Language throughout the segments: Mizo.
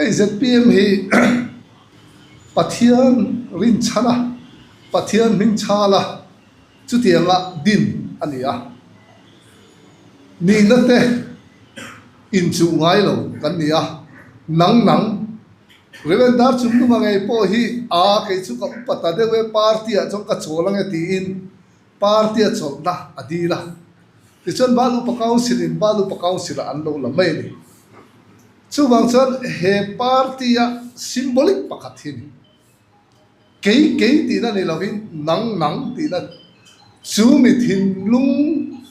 Hei zpm hi Pathian rinchhan a, Pathian hming chhal a, chutianga din a ni a. Nihna te inchuh ngai lo kan ni a, nang nang Rev. Darchungnunga ngei pawh hi a kei chu ka upa ta deuh e, party ah chuan ka chawl ange tiin party a chawlhna a dil a. Tichuan Val Upa Council in Val Upa Council ah an lo la mai a ni. Chuvang chuan he party a symbolic pakhat hi a ni. Kei kei tihna ni lovin nang nang tihna chu mi thinlung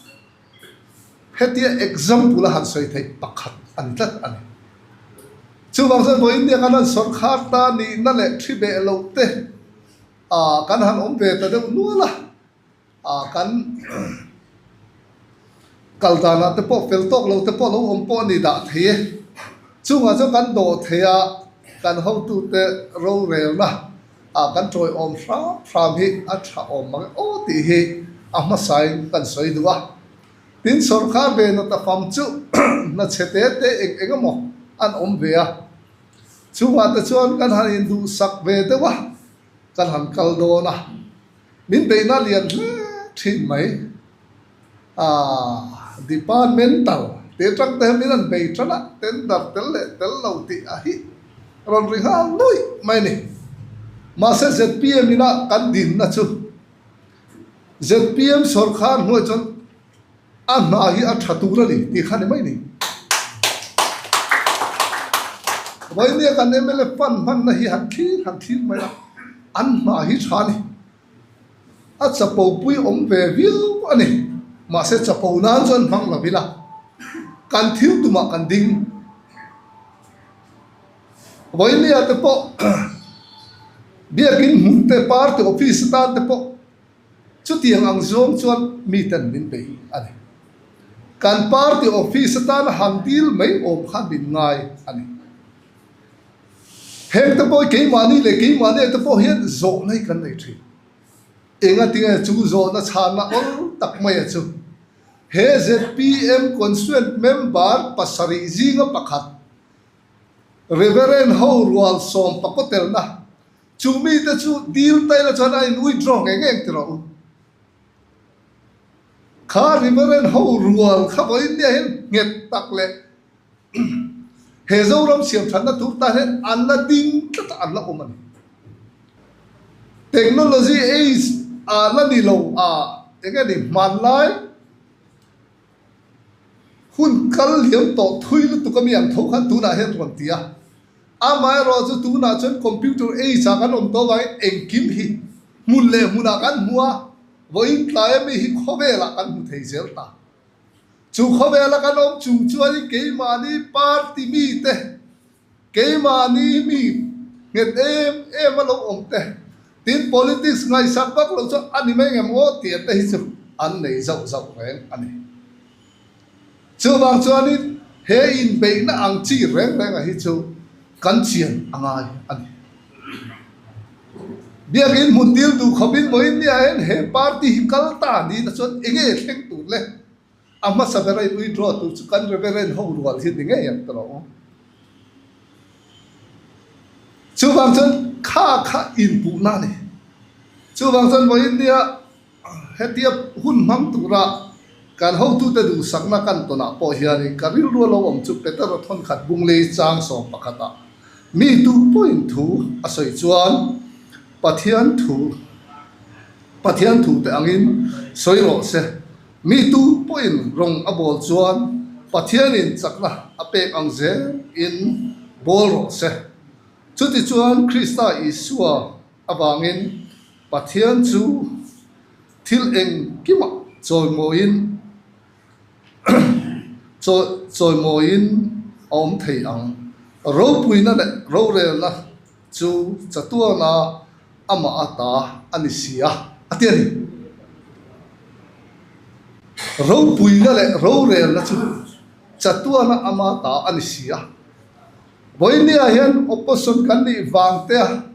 hetia example a han sawi theih pakhat a ni tlat a ni. Chuvang chuan vawiin nia kan han sawrkhar ta nihna leh thi beh loh te kan han awm ve ta deuh nual a. Ah kan kal danah te pawh fel tawk lo te pawh lo awm pawh a ni dah thei e. Chungah chuan kan dawh thei a, kan hotute rorelna ah kan tawiawm hram hram hi a tha awm mang e aw tih hi a hmasain kan sawi duh a. Tin sawrkar ve nawta fam chu hna chhe te te eng eng emaw an awm ve a. Chungah te chuan kan han induhsak ve deuh a, kan han kal dawn a. Min beihna lian hle thin mai. Aaa departmental te atang te hian min rawn bei tan a, tender tel leh tel lo tih a hi rawn ri nghal nuih mai a ni. Mahse zpm ina kan dinna chu zpm sawrkhar hnuai chuan a hna hi a tha tur a ni tih kha ni mai ni. Vawinia kan mla fund hmanna hi han thlir han thlir mai a, an hna hi tha a ni. A chapo pui awm ve viau a ni. Mahse chapo nan chuan hmang lo ila, kan thil tumah kan ding. Vawinia te pawh biakin hmun te party office atan te pawh Chutiang ang zawng chuan miten min bei a ni. Kan party office atana han dil mai awm khan min ngai a ni. Heng te pawh hi keimahni leh keimahni te pawh hian zawhna hi kan nei thin. Enga tinge chu zawhna chhanna awl tak maia chu he zpm constituent member pasarih zinga pakhat Reverend ho rual sawm pakotelna Chu mite chu dil ta ila chuan a in withdraw ngei ngei ang ti rawh u. Kha Reverend ho rual kha vawiin nia hian nghet tak leh he Zoram siam thatna tur tan hian an la ding tlat a, an la awm a ni. Technology age ah la ni lo a eng nge ni hmanlai hun kal liam tawh thui lutuk a mi ang tho khan tunah hian rawn ti a. Amaherawh chu tunah chuan computer age ah kan awm tawh avangin engkim hi hmun leh hmunah kan hmu a, vawiin tlai ami hi khawvelah kan hmu thei zel ta. Chu khawvela kan awm chung chuanin keimahni party mite, keimahni mi nghet em em a lo awm te, tin politics ngaihsak vak lo chuan a ni mai ngem aw tih te hi chu an nei zauh zauh reng a ni. Chuvang chuanin he inbeihna ang chi reng renga hi chu kan chian a ngai a ni. Biakin hmun dil duh khawpin vawiin nia hian he party hi kal ta niin a chuan enge thleng tur le? A hmasa bera in withdraw tur chu kan Reverend ho rual hi ni ngei ang tawh u. Chuvang chuan kha kha inpuhna a ni. Chuvang chuan vawiin nia Hetia hun hmang tura kan hotute duhsakna kan tawnah pawh hianin ka rilru a lo awm chu Petera thawnkhat bunglei chang sawm pakhatah mi tu pawhin thu a sawi chuan Pathian thu Pathian thute angin sawi rawh se. Mi tu pawhin rawng a bawl chuan Pathianin chakna a pek ang zelin bawl rawh se. Chutichuan Krista Isua avangin Pathian chu thil engkimah chawimawiin chawimawiin a awm thei ang. Ropuina leh rorelna chu chatuana amah a ta a ni si a, a ti a ni. Ropuina leh rorelna chu chatuana ama ta a ni si a. Vawinia hian opposition kan nih vang te a.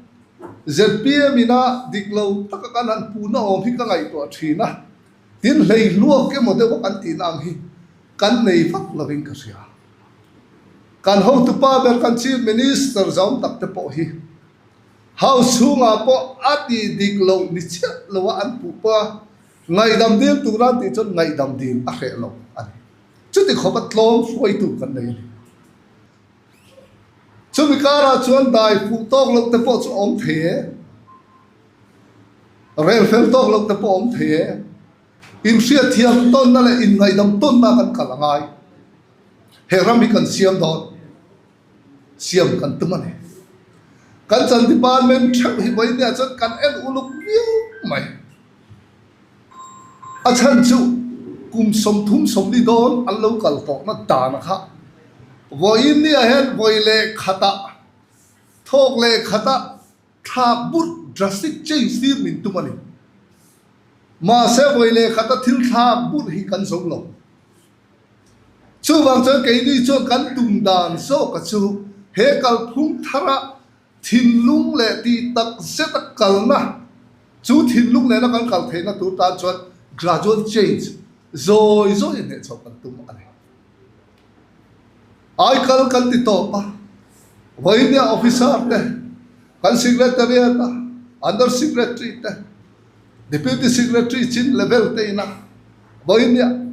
Zpm ina dik lo taka kan han puhna awm hi ka ngaihtuah thin a, tin hlei hluak emaw deuha kan tihna ang hi kan nei vak lovin ka hria. Kan hotupa ber kan Chief Minister zawm tak te pawh hi House chhungah pawh a tih dik loh ni chiah lo a an puh pawh a, ngaihdam dil tura an tih chuan ngaihdam dil a hreh lo a ni. Chuti khawpa tlawm hruaitu kan nei a ni. Chumi karah chuan dai fuh tawk loh te pawh chu a awm thei e, rel fel tawk loh te pawh a awm thei e, inhriatthiam tawnna leh inngaihdam tawnna kan kal a ngai. He ram hi kan siam dawn, siam kan tum a ni. Kan chan department theuh hi vawiin chuan kan en uluk viau mai. A chhan chu kum 30 40 dawn an lo kal tawhna dan kha vawiin nia hian vawi leh khatah thawk leh khatah thlak burh drastic change tir min tum a ni. Mahse vawi leh khata thil thlak burh hi kan zo lo. Chuvang chuan keini chuan kan tum dan zawka chu he kalphung thara Thinlung leh tih tak zet a kalna, chu thinlung nena kan kal theihna tur tan chuan gradual change, zawi zawi hneh chhoh kan tum a ni. Aikal kan ti tawp a, vawinia officer te, kan secretariat a, under secretary te, deputy secretary chin level te ina vawinia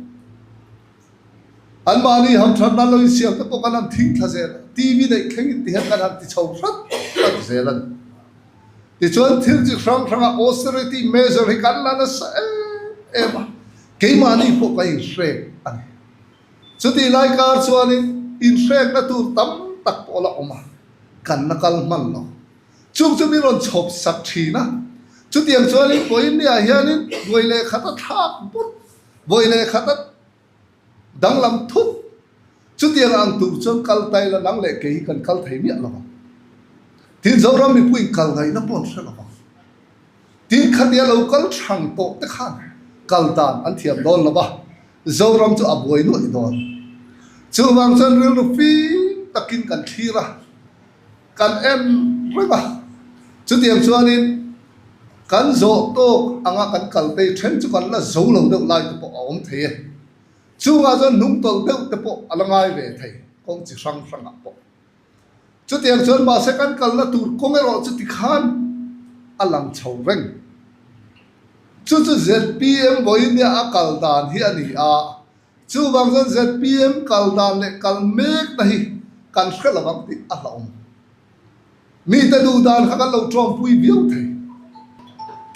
Anmahni hamthatna lo insiam te pawh kan han thing thla zel a, TV neih thlengin ti hian kan han ti chho hrat hrat zel a ni. Tichuan thil chi hrang hranga austerity measure hi kan la nasa em em a, keimahni pawh kan inhrek a ni. Chutih lai kar chuanin inhrekna tur tam tak pawh la awm a, kan la kal hman lo. Chung chu min rawn chhawp sak thin a, chutiang chuanin Pawimniah hianin buai leh khat a thlak but, buai leh khat a Danglam thut. Chutiang ang tur chuan kal ta ila nang leh kei hi kan kal thei miah lo vang. Tin Zoram mipuiin kal ngaihna pawh an hre lo vang. Tin khatia lo kal thang tawh te khan kal dan an thiam dawn lo va, Zoram chu a buai nuaih dawn. Chuvang chuan rilru fim takin kan thlir a. Kan en reng a, chutiang chuanin kan zawh tawk anga kan kal phei then chu kan la zo lo deuh lai te pawh a awm thei e. Chungah chuan hnungtawlh deuh te pawh a la ngai ve thei kawng chi hrang hrangah pawh. Chutiang chuan mahse kan kalna tur kawng erawh chu tikhan a lang chho reng. Chu chu zpm vawinia a kal dan hi a ni a, Chuvang chuan zpm kal dan leh kal mekna hi kan hre lo ang tih a hlauhawm. Mite duh dan kha kan lo tawngpui viau thei.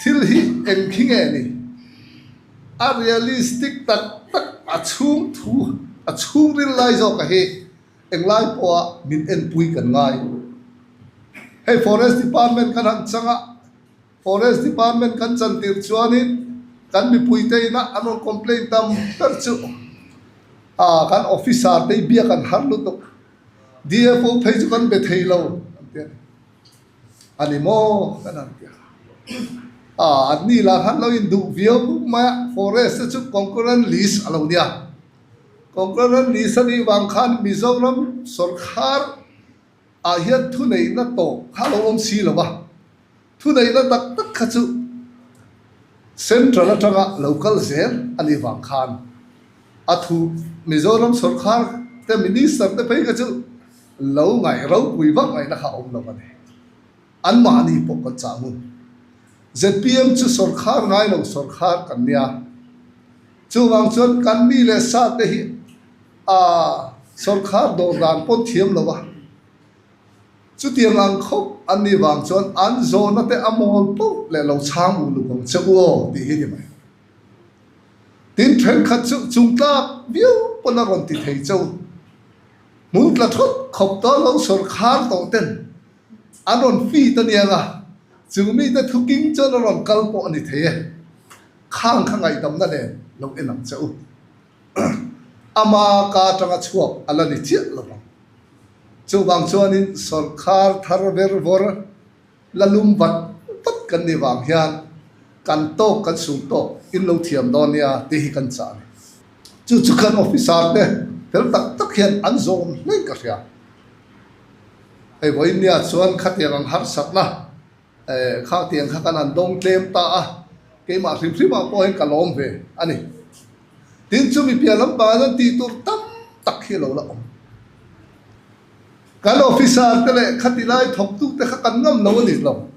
Thil hi eng khi nge ni? A realistic tak tak a chhung thu, a chhungril lai zawka hi englai pawha min enpui kan ngai. Hei Forest Department kan han chang a. Forest Department kan chantir chuanin kan mipuite ina an rawn complaint tam ber chu ah kan officer te hi biak an har lutuk, DFO phei chu kan be thei lo an ti a ni. A ni maw kan han ti a. Ah an ni lah khan lo induh viau mai a, forest te chu concurrent list a lo nia. Concurrent list a nih vang khan Mizoram sawrkhar ah hian thuneihna tawp kha a lo awm si lo va, thuneihna tak tak kha chu Central atanga lo kal zel a nih vang khan a thu Mizoram sawrkhar te Minister te phei kha chu lo ngaih ropui vak ngaihna kha a awm lo a ni. Anmahni pawh kan chah ngun. Zpm chu sawrkhar ngai lo sawrkhar kan nia. Chuvang chuan kan mi leh sa te hi A sawrkhar dawr dan pawh thiam lo a, chutiang ang khawp an nih vang chuan an zawhna te a mawl poh leh lo chhang u luk ang che u aw tih hi ni mai. Tin thenkhat chu chung tlak viau pawn a rawn ti thei che u. Hmun tla thut khawp tawh lo sawrkhar tawh ten an rawn feed a niang a, chu mite thuking chuan a rawn kal pawh a ni thei e. Khang kha ngaihdamna nen lo en ang che u. Ama ka atanga chhuak a la ni chiah lo vang. Chuvang chuanin sawrkhar thar ver vawr la lum vat vat kan nih vang hian kan tawk kan sum tawk in lo thiam dawn nia tih hi kan chah a ni. Chu chu kan officer te fel tak tak hian an zawm hlein ka hria. Hei vawiin nia chuan khatiang ang harsatna Khatiang kha kan han dawng tlem ta a, keimah hrim hrimah pawh hian ka lawm ve a ni. Tin, chumi piah lampangah chuan tih tur tam tak hi a lo la awm. Kan officer te leh khati lai thawktute kha kan ngam lo a ni lo.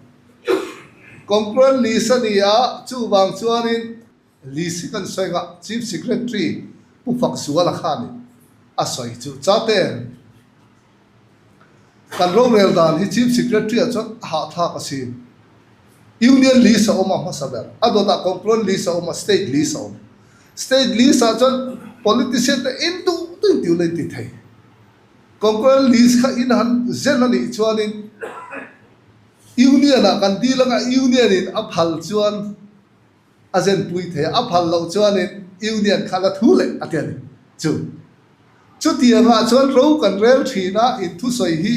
Concurrent list a ni a, chuvang chuanin list hi kan sawi ngah Chief Secretary Pu Fakzuala khanin a sawi chu chate kan rorel dan hi Chief Secretary ah chuan a hahthlak asin. Union list a awm a hmasa ber, a dawtah concurrent list a awm a, state list a awm. State list ah chuan politician te in duh duh in tiu la in ti thei. Concurrent list kha in han zen a nih chuanin Union ah kan dil anga Union in a phal chuan a zen pui thei a, a phal loh chuanin Union kha la thu leh a ti a ni. Chu chutiangah chuan ro kan rel thin a, in thusawi hi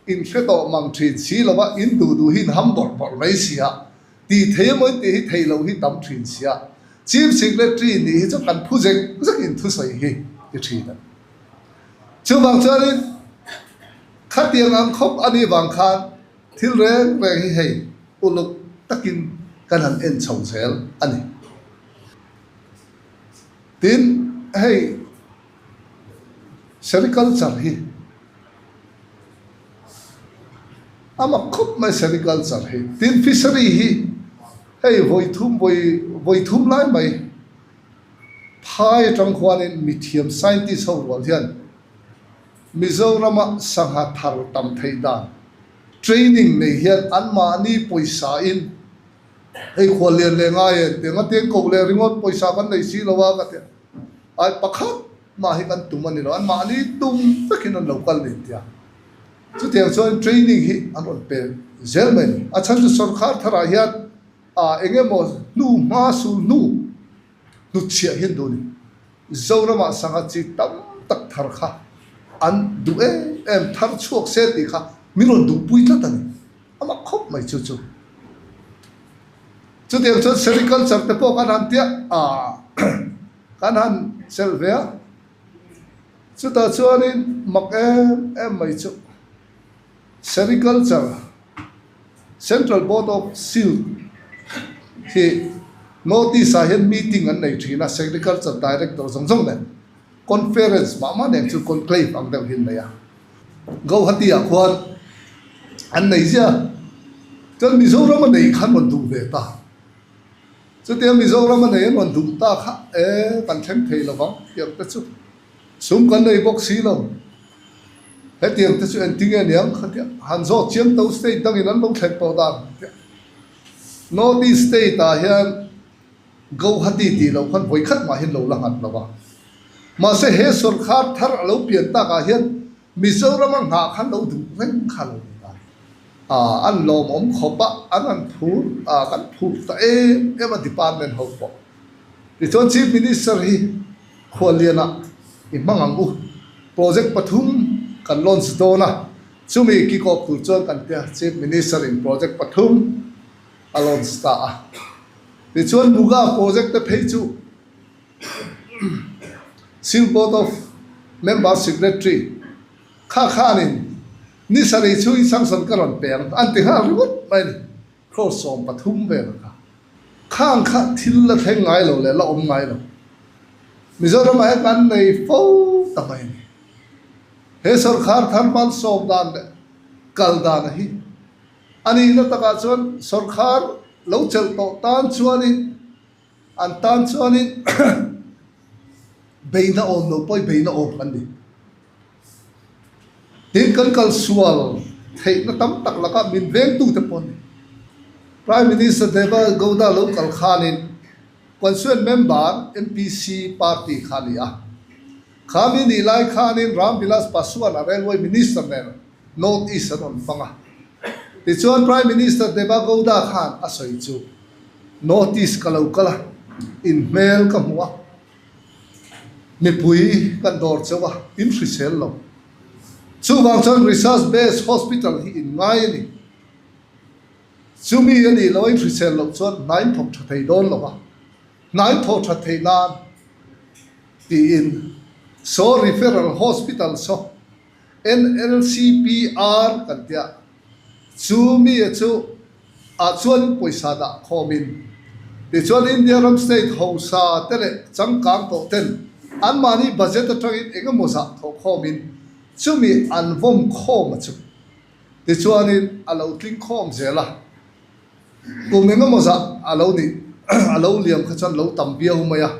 in hre tawh mang thin si lo va, in duh duh hi in ham bawrh bawrh mai si a, tih thei emaw in tih hi theih loh hi tam thin si a, Chief Secretary nih hi chu kan phu zek zek in thusawi hi ti thin a ni. Chuvang chuanin khatiang ang khawp a nih vang khan thil reng reng hi hei uluk takin kan han en chho zel a ni. Tin, hei sericulture hi a mak khawp mai sericulture hi. Tin, fishery hi hei vawi thum vawi vawi thum lai mai. Phai atang khuanin mithiam scientist ho rual hian Mizorama sangha thar tam theih dan training nei hian anmahni pawisa in hei khual lian leh ngai e tiang a tiang koh leh ringawt pawisa kan nei si lo a ka ti a, ai pakhat mah hi kan tum a ni lo anmahni tum vekin an lo kal ni tia chutiang chuan training hi an rawn pe zel mai a ni. A chhan chu sawrkhar tharah hian A eng emaw hnu hma sul hnu hnutchhiah hian duh a ni. Zoramah sangha chi tam tak thar kha an duh em em, thar chhuak se tih kha min rawn duhpui tlat a ni. A mak khawp mai chu chu. Chutiang chuan sericulture te pawh kan han tia a kan han chelh ve a, chutah chuanin mak em em mai chu Sericulture, Central Board of Silk hi North East ah hian meeting an nei thin a, Sericulture Director zawng zawng nen conference mah mah nen chu conclave ang deuh hi an nei a. Guwahati ah khuan an nei ziah. Chuan Mizoram a nei kha an rawn duh ve ta. Chutia Mizoram a nei an rawn duh ta kha e kan thleng thei lovang tiang te chu. Sum kan nei bawk si lo. Hetiang te chu engtinge niang khatia han zawt chiang to state dangin an lo thlen tawh dan tia. North East state ah hian Guwahati tih loh khan vawi khat mah hian lo la nghat lo a. Mahse he sawrkhar thar a lo pian tak ah hian Mizoram a nghah khan lo duh reng kha lo ni ta. An lawmawm khawp a, an han phur a, kan phur ta em em a department ho pawh. Tichuan Chief Minister hi Khuallianah i hmang ang u. Project pathum kan launch dawn a, chumi kick off tur chuan kan tia Chief Minister in project pathum a launch ta a. Tichuan Muga project te phei chu Silk Board of Member Secretary kha khanin ni sarih chhungin sanction ka rawn pe ang an ti nghal ringawt mai a ni. Crore 13 vel kha khang kha thil la thleng ngai lo leh la awm ngai lo. Mizoramah hian kan nei fo ta mai a ni. He sawrkhar thar hmansawm dan leh kal dan hi a nihna takah chuan sawrkhar lo chelh tawh tan chuanin An tan chuanin beihna awm lo pawh i beihna awm kan ni. Tin, kan kal sual theihna tam tak lakah min vengtute pawh an ni. Prime Minister Deva Gowda lo kal khanin Constituent Member MPC party kha a ni a. Kha mi nih lai khanin Ram Vilas Paswan a Railway Minister nen North East an rawn fang a. Tichuan Prime Minister Deva Gowda khan a sawi chu, North East ka lo kal a, in hmel ka hmu a, mipui kan dawr chauh a, in hrisel lo. Chuvang chuan Research Based Hospital hi in ngai a ni. Chumi a nih loh a in hrisel loh chuan hna in thawk tha thei dawn lo va, hna in thawh that theih nan tiin Saw Referral Hospital saw NLCPR kan tia, chu mi chu ah chuan pawisa dah khawmin tichuan India ram state hausa te leh changkang tawh ten anmahni budget atangin eng emaw zah thawh khawmin Chumi an vawm khawm a chu. Tichuanin a lo tling khawm zel a. Kum engemaw zah a lo nih a lo liam kha chuan lo tam viau mai a.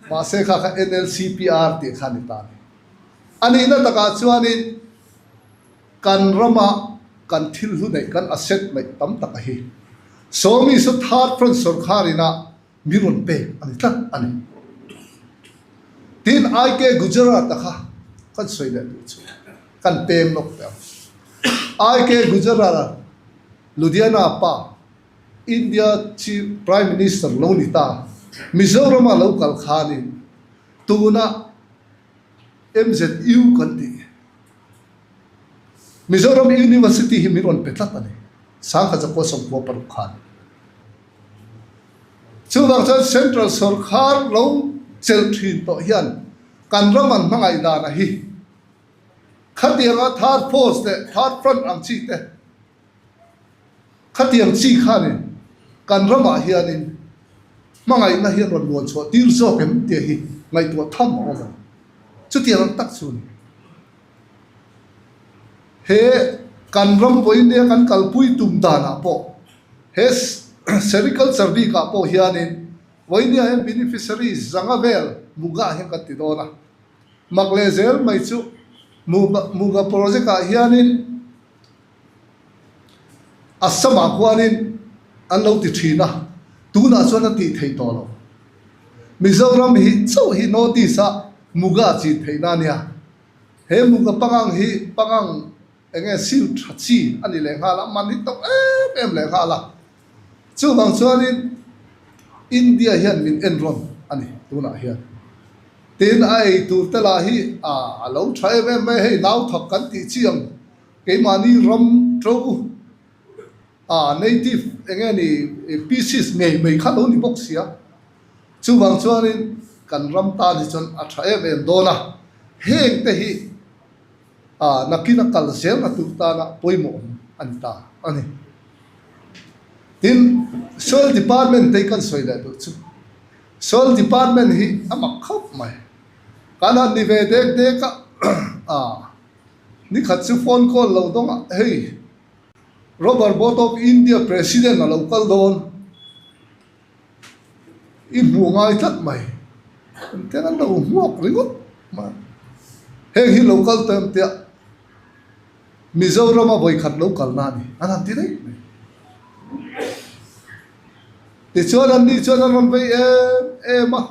Mahse kha kha NLCPR tih kha a ni ta a ni. A nihna takah chuanin kan rama kan thil hlu neih kan asset neih tam tak a hi. Sawmi saw third front sorkar ina mi rawn pek a ni tlat a ni. Tin, IK Gujarat-a kha kan sawi leh duh chu kan pem lawk teh ang. IK Gujarat-a Ludhiana pa India Chief Prime Minister lo ni ta Mizorama lo kal khanin tuna MZU kan tih Mizoram University hi min rawn pe tlat a ni. Sangha Zakua 96 khan. Chuvang chuan Central sawrkhar lo chelh thin tawh hian kan ram an hmangaih dana hi khatianga third force leh third front ang chi te khatiang chi khanin kan ramah hianin hmangaihna hi an rawn luan chhuah tir zawk em tih hi ngaihtuah tham a awm a ni. Chutiang ang tak chu a ni. He kan ram vawiin kan kalpui tum danah pawh he sericulture bikah pawh hianin vawinia hian beneficiaries zanga vel Muga hian kan ti dawn a. Mak leh zel mai chu Muga Muga project ah hianin Assam ah khuanin an lo ti thin a, tunah chuan a tih theih tawh lo. Mizoram hi chauh hi North East ah Muga chin theihna a nia. He Muga pangang hi pangang eng nge sil tha chi a ni leh nghal a, man hi to em em leh nghal a. Chuvang chuanin India hian min en rawn a ni tunah hian. Tin, a ei tur te lah hi a lo tha em em mai a, hei nau thak kan tih chi ang keimahni ram to a native eng nge ni species ngei mai kha lo ni bawk sia. Chuvang chuanin kan ram tan hi chuan a tha em em dawn a, heng te hi a nakin a kal zelna tur tana pawimawh awm a ni ta a ni. Tin, Soil Department te hi kan sawi leh duh chu, Soil Department hi a mak khawp mai. Kan han ni ve dek dek a, a nikhat chu phone call lo dawng a, hei Rubber Board of India President a lo kal dawn. I hmuh ngai tlat mai. Engtiang an lo hmuak ringawt mai. Heng hi lo kal tawh em tia Mizorama vawikhat lo kalna a ni an han ti daih mai. Tichuan an ni chuan an rawn vei em em a,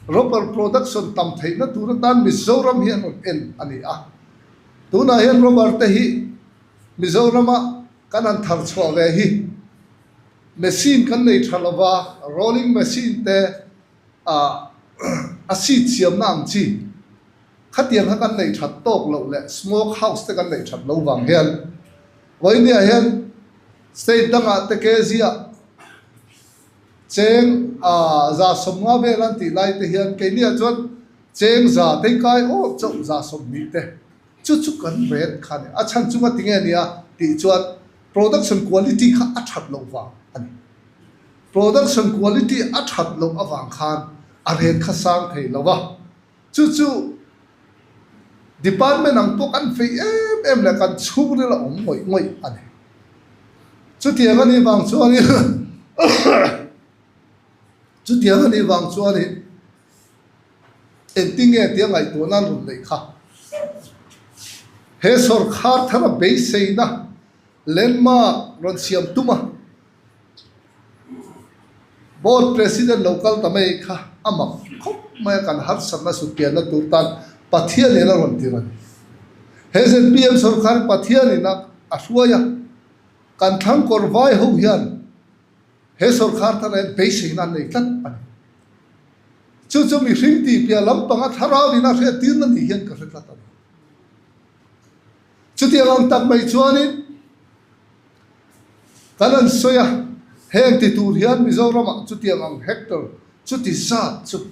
rubber production tam theihna tur atan Mizoram hi an rawn en a ni a. Tunah hian rubber te hi Mizorama kan han thar chhuah ve hi Machine kan nei tha lova, rolling machine te ah a seat siamna ang chi khatiang kha kan neih that tawk loh leh smoke house te kan neih that lo vang hian vawinia hian state dangah te kg ah cheng ah 150 vel an tih lai te hian keiniah chuan cheng za teikai awk chauh 120 te Chu chu kan rate kha a ni. A chhan chunga ti nge nia tih chuan production quality kha a that loh vang a ni. Production quality a that loh avang khan a rate kha sang thei lo va. Chu chu department ang pawh kan fei em em leh kan chhungril a awm ngawih ngawih a ni. Chutiang a nih vang chuanin chutiang a nih vang chuanin Engtin nge tia ngaihtuah nan rawn neih kha? He sawrkhar thara beiseina landmark rawn siam tum a, Board President lo kal ta mai kha a mak khawp mai a, kan harsatna sutpianna tur tan Pathianin a rawn tir a ni. He zpm sawrkhar Pathianin a hruai a, kan thlangkawr vai ho hian he sawrkhar thara hian beiseina an nei tlat a ni. Chu chu mihring tih piah lampanga thlarau in a hriat tirna ni hian ka hre tlat a ni. Chutiang ang tak mai chuanin kan han sawi a, heng ti tur hian Mizoramah chutiang ang hectare chuti zat chu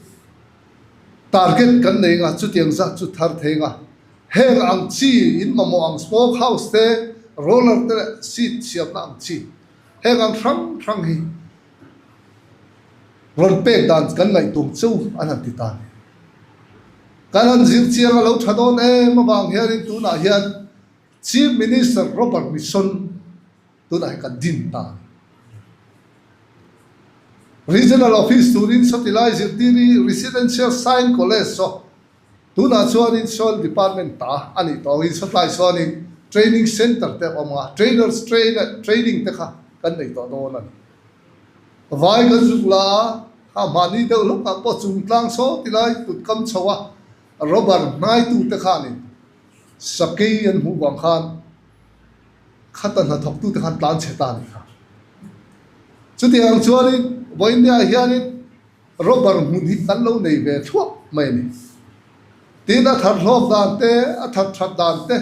target kan nei nga, chutiang zat chu thar thei nga, heng ang chi in mamawh ang smoke house te, roller te leh seed siamna ang chi heng ang hrang hrang hi Rawn pek dan kan ngaihtuam cheu an han ti ta a ni. Kan han zir chiang a lo tha dawn em avang hianin tunah hian Chief Minister Robert Mission tunah hi kan din ta a ni. Regional Office turin sawtilai zirtiri Residential Science College saw tunah chuanin Soil Department ta a nih tawh angin sawtlai chuanin Training Centre te a awm ang a, Trainers Training te kha kan nei tawh dawn a ni. Vai kan zuk la a, kha mahni deuh hlawkah pawh chungtlang saw tilai kut kam chho a, rubber hnaitute khanin sakei an hmuh vang khan khata hnathawktute khan tlan chhe ta a nih kha. Chutiang chuanin vawiinniah hianin rubber hmun hi kan lo nei ve thluah mai a ni. Tin, a thar hlawk dan te, a that that dan te,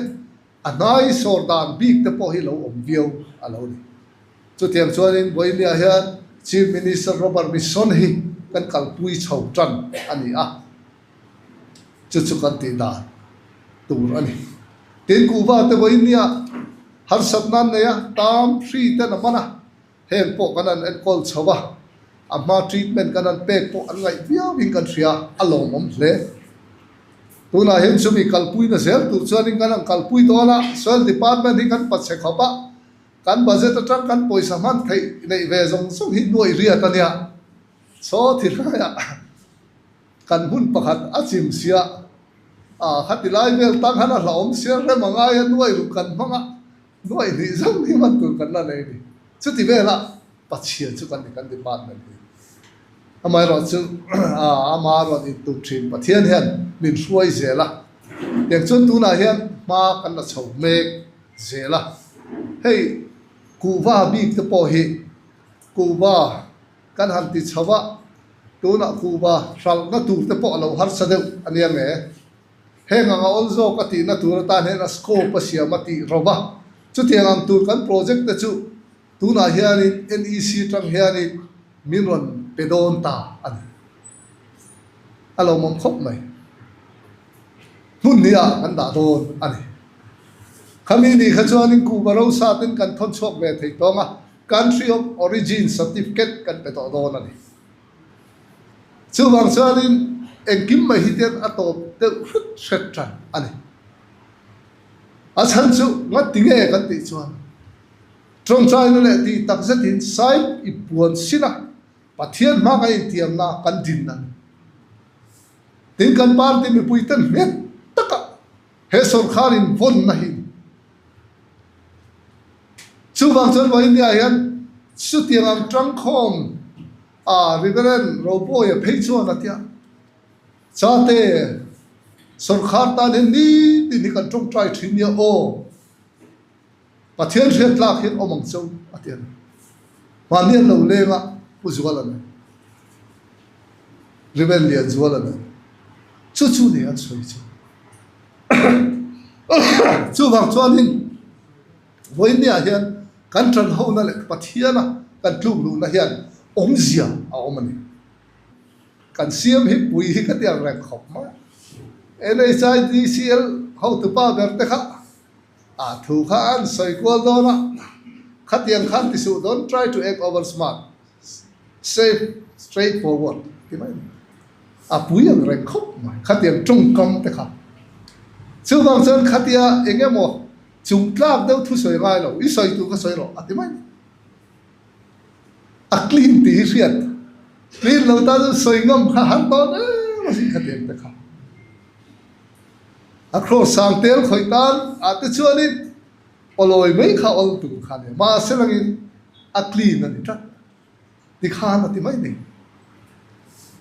A hnai sawr dan bik te pawh hi lo awm viau a lo ni. Chutiang chuanin Vawinia hian Chief Minister Robert Mission hi kan kalpui chho tan a ni a, chu chu kan tih dan tur a ni. Tin, Kuhva te Vawinia harsatna an nei a, tam hri ten a man a, Heng pawh kan han enkawl chho a, a hma treatment kan han pek pawh an ngaih viauin kan hria, a lawmawm hle. Tunah hian chumi kalpuina zel tur chuanin kan han kalpui dawn a, Soil Department hi kan pachhe khawp a, kan budget atang kan pawisa hman theih neih ve zawng zawng hi nuaih riat a nia. Chaw thi hlaiah kan hmun pakhat a chim sia, a khati lai vel tang khan a hlauhawm sia rem a ngai a, nuaih ruk kan hmang a. Nuaih hnih zawng hi hman tur kan la nei a ni. Chuti velah Pathian chu kan ni kan department hi. Amaherawhchu ama rawn intum thin Pathian hian min hruai zel a. Tiang chuan tunah hian hma kan la chho mek zel a. Hei kuhva bik te pawh hi kuhva kan han ti chho a, tunah kuhva hralhna tur te pawh a lo harsa deuh a nia nge. Heng anga awl zawk a tihna tur atan hian a scope a siam a tih ro va. Chutiang ang tur kan project te chu tunah hianin NEC atang hianin min rawn pe dawn ta a ni. A lawmawm khawp mai. Hmun hnih-ah kan dah dawn a ni. Khami ni kha chuanin Kuhva rosa ten kan thawn chhuak ve thei tawng a, Country of Origin Certificate kan pe tawh dawn a ni. Chuvang chuanin engkim mai hi ten a tawp deuh hret hret tan a ni. A chhan chu ngati nge kan tih chuan tawngtaina leh tih tak zetin Saip i puan sin a, Pathian hma kan intiamna kan din a ni. Tin kan party mipui ten nghet taka he sawrkhar in vawnna hi Chuvang chuan Vawinia hian chutiang ang tangkhawm a Reverend Robawia phei chuan a tia, Chate, sawrkhar tan hian nitin hi kan tawngtai thin nia aw, Pathian hriat tlak hian awm ang cho a ti a ni. Mahni an lo leng a, Pu Zuala nen, Reverend Lianzuala nen, chu chu ni an sawi chu. Chuvang chuanin vawinia hian kan tanhona leh Pathiana kan tluk luhna hian awmzia a awm a ni. Kan siam hi pui hi ka ti ang reng khawp mai. NHIDCL hotupa ber te kha a thu kha an sawi kual dawn a, khatiang khan ti suh don't try to act over smart. Safe, straight forward ti mai ni. A pui ang reng khawp mai khatiang tawngkam te kha. Chuvang chuan khatia eng emaw chung tlak deuh thu sawi ngai lo, i sawi tur kha sawi rawh a ti mai ni. A clean tih hi hriat, clean lo tan chuan sawi ngam kha har dawn em asin khatiang te kha. A cross sang tel khawih tan ah te chuanin Awlawi mai kha awl tur kha a ni. Mahse langin a clean a ni tlat. Tikhan a ti mai ni.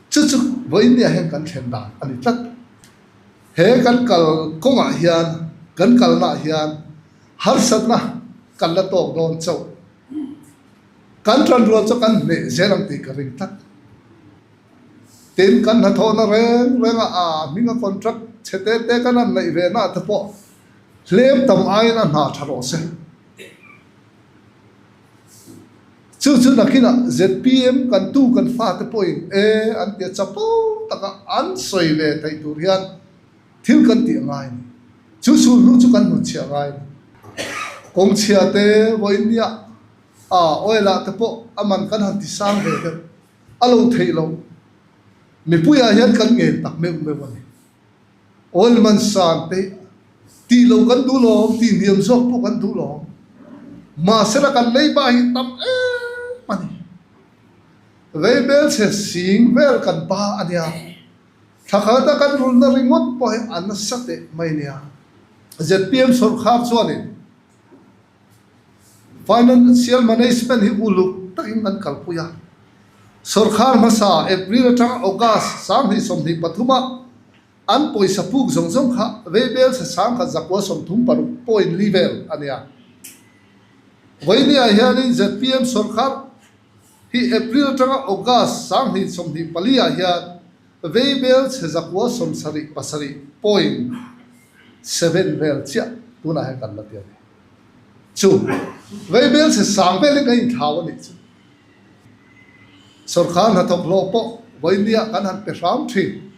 Chu chu vawiinniah hian kan thlen dan a ni tlat. He kan kal kawngah hian, kan kalnaah hian harsatna kan la tawk dawn chauh. Kan tanrual chu kan hneh zel ang tih ka ring tlat. Tin, kan hnathawhna reng renga a hminga contract chhe te te kan han neih ve na te pawh hlem tam aiin a hna tha rawh se. Chu chu nakinah zpm kan tu kan fate pawhin e an tia chapo taka an sawi ve theih tur hian thil kan tih a ngai a ni. Chu sulhnu chu kan hnutchhiah a ngai a ni. Kawngchhia te vawiin nia a oil ah te pawh a man kan han ti sang ve deuh. A lo theih loh. Mipuiah hian kan ngen tak meuh meuh a ni. Oil man san te hi tih loh kan duh lawm, tih hniam zawk pawh kan duh lawm. Mahsela kan leiba hi tam em a ni. Veibelchhe sing vel kan pa a nia. Thla khat a kan rulna ringawt pawh hi a nasa teh mai nia. Zpm sawrkhar chuanin Financial Management hi uluk takin kan kalpui a. Sawrkhar hmasa April atanga August 2023 ah an pawisa puk zawng zawng kha Veibelchhe 1136 point li vel a nia. Vawinia hianin zpm sawrkhar hi April atanga August 2024 ah hian Veibelchhe 977 point seven vel chiah tunah hian kan la ti a ni. Chu Veibelchhe sang velin kan inthlau a nih chu. Sawrkhar hnathawk hlawh pawh vawinia kan han pe hram thin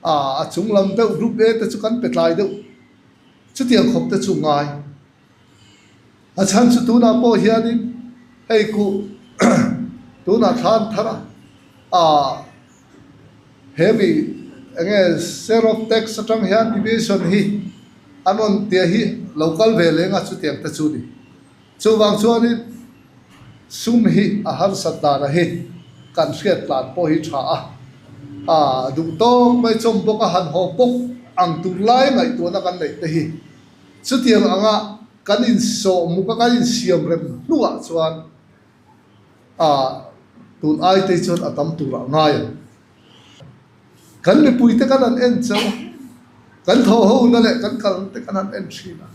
a, a chung lam deuh group A te chu kan pe tlai deuh chutiang khawp te chu ngai. A chhan chu tunah pawh hianin hei kuh tunah thlan thar a, ah he mi enge share of tax atang hian deviation hi an rawn tia hi lo kal ve leng a chutiang te chu ni. Chuvang chuanin sum hi a harsat dana hi kan hriat tlan pawh hi tha a, a duh tawk mai chawm bawk a han haw bawk ang tur lai ngaihtuahna kan neih te hi chutiang anga kan insawh muk a kan insiam rem hnuah chuan a tun ai te chuan a tam turah ngai ang. Kan mipuite kan han en chauh a, kan thaw ho na leh kan kal te kan han en thin a.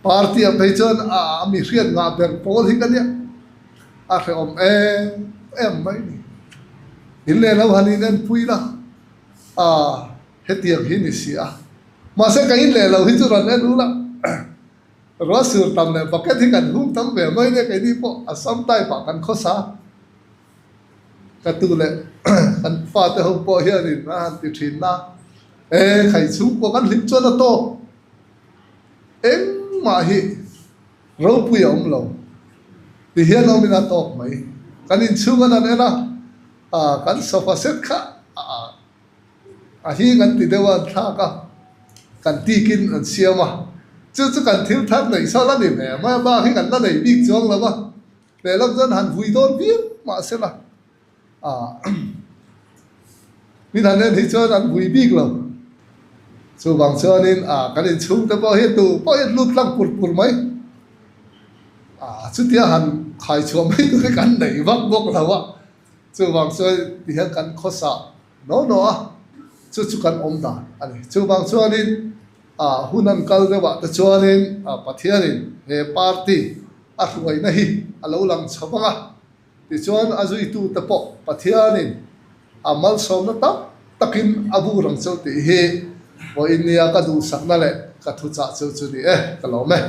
Party ah phei chuan a mi hriat ngah ber pawl hi ka nia, a hrehawm em em mai ni. In leh lo han in en pui la, a hetiang hi ni si a. Mahse ka in leh lo hi chu rawn en u la, ruah sur tam leh bucket hi kan hung tam ve mai nia keini pawh Assam type ah kan khawsa. Ka tu leh kan fate ho pawh hianin a han ti thin a, E khai chhungkua kan hlim chuan a tawk, engmah hi ropui a awm lo ti hian awmin a tawk mai. Kan inchhung an han en a, kan sofa set kha a hing an ti deuh a, an thlak a, kan tikin an siam a, chu chu kan thil thar neih sawn a ni ve mai a, bak hi kan la nei bik chuang lo va. Lehlam chuan han vui dawn viau mahsela min han en hi chuan an vui bik lo. Chuvang chuanin kan inchhung te pawh hi tu pawh hi an lut tlang pur pur mai. Chutia han khai chhuah mai tur hi kan nei vak bawk lo a. Chuvang chuan tihian kan khawsa naw naw a, chu chu kan awm dan a ni. Chuvang chuanin hun an kal deuhah te chuanin Pathianin he party a hruaina hi a lo lang chho vang a, tichuan a zuitute pawh Pathianin a malsawmna tam takin a bur ang cheu tih hi vawiin nia ka duhsakna leh ka thuchah cheu chu ni e, ka lawm e.